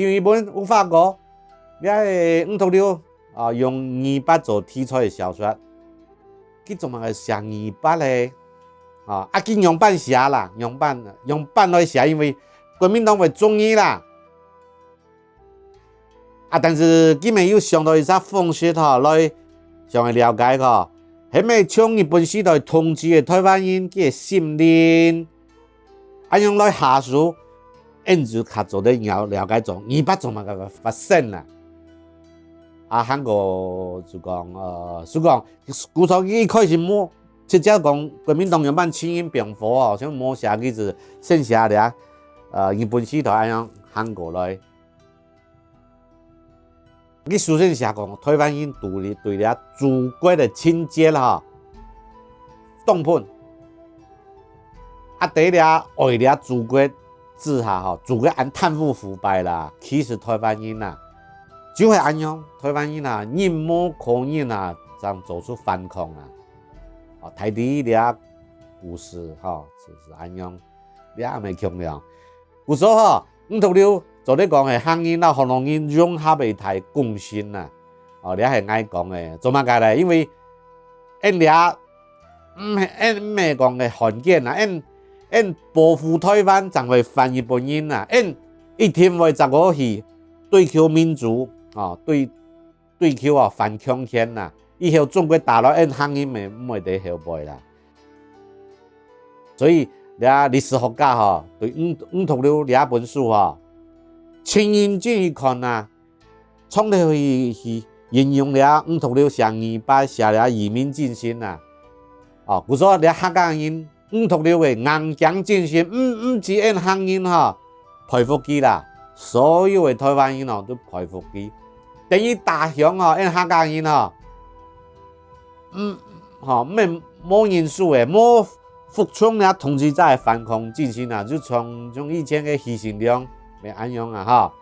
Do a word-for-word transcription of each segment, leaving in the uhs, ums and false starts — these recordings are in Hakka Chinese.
因為本有發覺，這个吳濁流啊，用二二八做題材个小說，佢做麼个寫二二八咧？啊，啊，佢仰般寫啦？仰般，仰般來寫？因為國民黨會中意啦。啊，但是佢乜有想到一隻方式吼，來想愛了解吼，係乜從日本時代統治个台灣人佢个心靈， 恁樣來下手，𫣆就較做得了，了解做二二八做麼个發生啦。啊，韓國就講，呃，就講，故所一開始無直接講國民黨仰般情形兵火哦，像無寫佢就先寫了，呃，日本時代恁樣韓國來。 佢首先寫講，台灣人對這，對這祖國个情結吼，當歕。啊，對這愛這祖國之下吼，祖國恁貪污腐敗啦，其實台灣人啊，就係恁樣，台灣人啊，忍無可忍啊，正做出反抗啊。哦，大體這故事吼，就係恁樣，這也毋係共樣。 故所吼，吳濁流做得講係客人摎河洛人融合个大功臣啊。哦，這係𠊎講个，做麼个咧？因為𫣆這毋係，𫣆毋係講个漢奸啊，𫣆，𫣆保護台灣正會反日本人啊，𫣆一定會走過去追求民主，哦，追，追求啊反強權啊，以後中國打落𫣆客人乜毋會在後背啦。 所以這歷史學家吼，對吳，吳濁流這本書吼，真認真去看啊，從頭去，去應用這吳濁流寫二二八，寫這義民精神啊。哦，故所這客家人，吳濁流个硬頸精神，毋，毋止𫣆客人吼， 佩服佢啦，所有个台灣人哦，都佩服佢。等於打響哦，𫣆客家人哦，嗯，吼，毋係無認輸个，無服從這統治者个反抗精神啊，就像，像以前个許信良，乜恁樣啊，吼。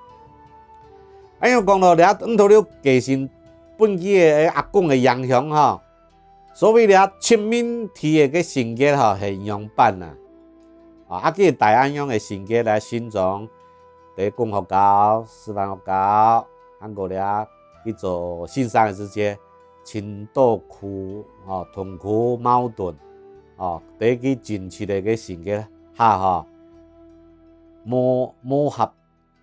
恁樣講到這，吳濁流繼承分佢个阿公个影響吼， 所謂這殖民地个个性格吼，係仰般啊？啊，啊，佢帶恁樣个性格來成長，在公學校、師範學校，還過這去做先生个時節，盡多苦，吼，痛苦、矛盾，吼，在佢真實个个性格下吼，無，無合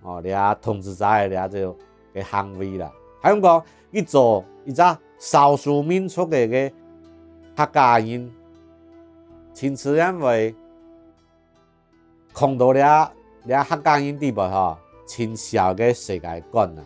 哦，這統治者个這種个行為啦。還有講，佢做一隻少數民族个个客家人，盡自然會囥到這，這客家人裡背吼，盡少个世界觀啊。